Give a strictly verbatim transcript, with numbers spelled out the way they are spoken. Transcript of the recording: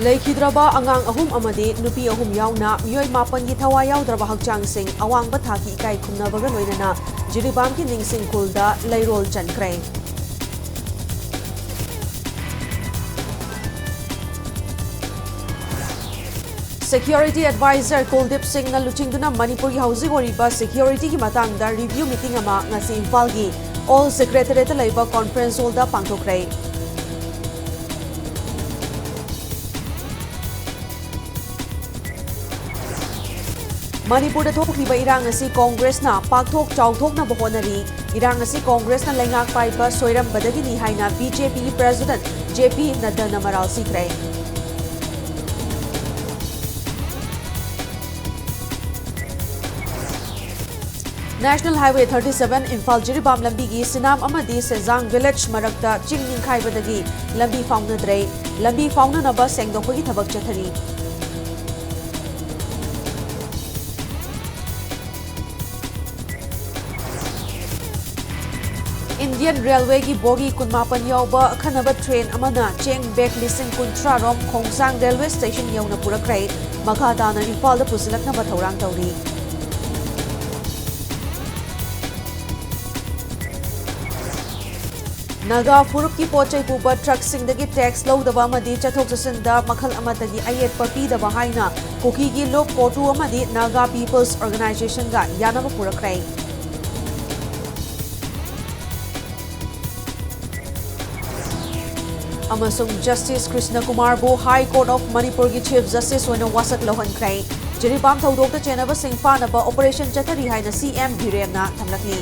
ꯂꯩꯈꯤꯗ꯭ꯔꯕ ꯑꯉꯥꯡ ꯑꯍꯨꯝ ꯑꯃꯗꯤ ꯅꯨꯄꯤ ꯑꯍꯨꯝ ꯌꯥꯎꯅ ꯃꯤꯑꯣꯏ ꯃꯥꯄꯟꯒꯤ ꯊꯋꯥꯏ ꯌꯥꯎꯗ꯭ꯔꯕ ꯍꯛꯆꯥꯡꯁꯤꯡ ꯑꯋꯥꯡꯕ ꯊꯥꯛꯀꯤ ꯏꯀꯥꯏ ꯈꯨꯝꯅꯕꯒ ꯂꯣꯏꯅꯅ ꯖꯤꯔꯤꯕꯥꯝꯒꯤ ꯅꯤꯡꯁꯤꯡ ꯈꯨꯜꯗ ꯂꯩꯔꯣꯜ ꯆꯟꯈ꯭ꯔꯦ꯫ Security Advisor ꯀꯨꯜꯗꯤꯞ ꯁꯤꯡꯅ ꯂꯨꯆꯤꯡꯗꯨꯅ ꯃꯅꯤꯄꯨꯔꯒꯤ ꯍꯧꯖꯤꯛ ꯑꯣꯏꯔꯤꯕ security ꯒꯤ ꯃꯇꯥꯡꯗ review meeting ꯑꯃ ꯉꯁꯤ ꯏꯝꯐꯥꯜꯒꯤ Old Secretariat ꯇ ꯂꯩꯕ conference hall ꯗ ꯄꯥꯡꯊꯣꯛꯈ꯭ꯔꯦ꯫ ꯃꯅꯤꯄꯨꯔꯗ ꯊꯣꯛꯂꯤꯕ ꯏꯔꯥꯡ ꯑꯁꯤ ꯀꯣꯡꯒ꯭ꯔꯦꯁꯅ ꯄꯥꯛꯊꯣꯛ ꯆꯥꯎꯊꯣꯛꯅꯕ ꯍꯣꯠꯅꯔꯤ꯫ ꯏꯔꯥꯡ ꯑꯁꯤ ꯀꯣꯡꯒ꯭ꯔꯦꯁꯅ ꯂꯩꯉꯥꯛ ꯄꯥꯏꯕ ꯁꯣꯏꯔꯝꯕꯗꯒꯤꯅꯤ ꯍꯥꯏꯅ ꯕꯤ ꯖꯦ ꯄꯤ ꯒꯤ President ꯖꯦ ꯄꯤ ꯅꯗ꯭ꯗꯥꯅ ꯃꯔꯥꯜ ꯁꯤꯈ꯭ꯔꯦ꯫ National Highway thirty seven Imphal Jiribam ꯂꯝꯕꯤꯒꯤ ꯁꯤꯅꯥꯝ ꯑꯃꯗꯤ ꯁꯦꯖꯥꯡ village ꯃꯔꯛꯇ ꯆꯤꯡ ꯅꯤꯡꯈꯥꯏꯕꯗꯒꯤ ꯂꯝꯕꯤ ꯐꯥꯎꯅꯗ꯭ꯔꯦ꯫ ꯂꯝꯕꯤ ꯐꯥꯎꯅꯅꯕ ꯁꯦꯡꯗꯣꯛꯄꯒꯤ ꯊꯕꯛ ꯆꯠꯊꯔꯤ꯫ Indian Railway ꯒꯤ bogie ꯀꯨꯟꯃꯥꯄꯟ ꯌꯥꯎꯕ ꯑꯈꯟꯅꯕ train ꯑꯃꯅ ꯆꯦꯡ bag ꯂꯤꯁꯤꯡ ꯀꯨꯟꯊ꯭ꯔꯥ ꯔꯣꯝ ꯈꯣꯡꯖꯥꯡ railway station ꯌꯧꯅ ꯄꯨꯔꯛꯈ꯭ꯔꯦ꯫ ꯃꯈꯥ ꯇꯥꯅ ꯏꯝꯐꯥꯜꯗ ꯄꯨꯁꯤꯜꯂꯛꯅꯕ ꯊꯧꯔꯥꯡ ꯇꯧꯔꯤ꯫ ꯅꯥꯒꯥ ꯐꯨꯔꯨꯞꯀꯤ ꯄꯣꯠ ꯆꯩ ꯄꯨꯕ truck ꯁꯤꯡꯗꯒꯤ tax ꯂꯧꯗꯕ ꯑꯃꯗꯤ ꯆꯠꯊꯣꯛ ꯆꯠꯁꯤꯟꯗ ꯃꯈꯜ ꯑꯃꯠꯇꯒꯤ ꯑꯌꯦꯠꯄ ꯄꯤꯗꯕ ꯍꯥꯏꯅ ꯀꯨꯀꯤꯒꯤ ꯂꯨꯞ ꯀꯣꯇꯨ ꯑꯃꯗꯤ Naga People's Organisation ꯒ ꯌꯥꯅꯕ ꯄꯨꯔꯛꯈ꯭ꯔꯦ꯫ ꯑꯃꯁꯨꯡ Justice Krishna ꯀꯨꯃꯥꯔꯕꯨ High Court of ꯃꯅꯤꯄꯨꯔꯒꯤ Chief Justice ꯑꯣꯏꯅ ꯋꯥꯁꯛ ꯂꯧꯍꯟꯈ꯭ꯔꯦ꯫ ꯖꯤꯔꯤꯕꯥꯝ ꯊꯧꯗꯣꯛꯇ ꯆꯦꯟꯅꯕꯁꯤꯡ ꯐꯥꯅꯕ operation ꯆꯠꯊꯔꯤ ꯍꯥꯏꯅ ꯁꯤ ꯑꯦꯝ ꯕꯤꯔꯦꯟꯅ ꯊꯝꯂꯛꯂꯤ꯫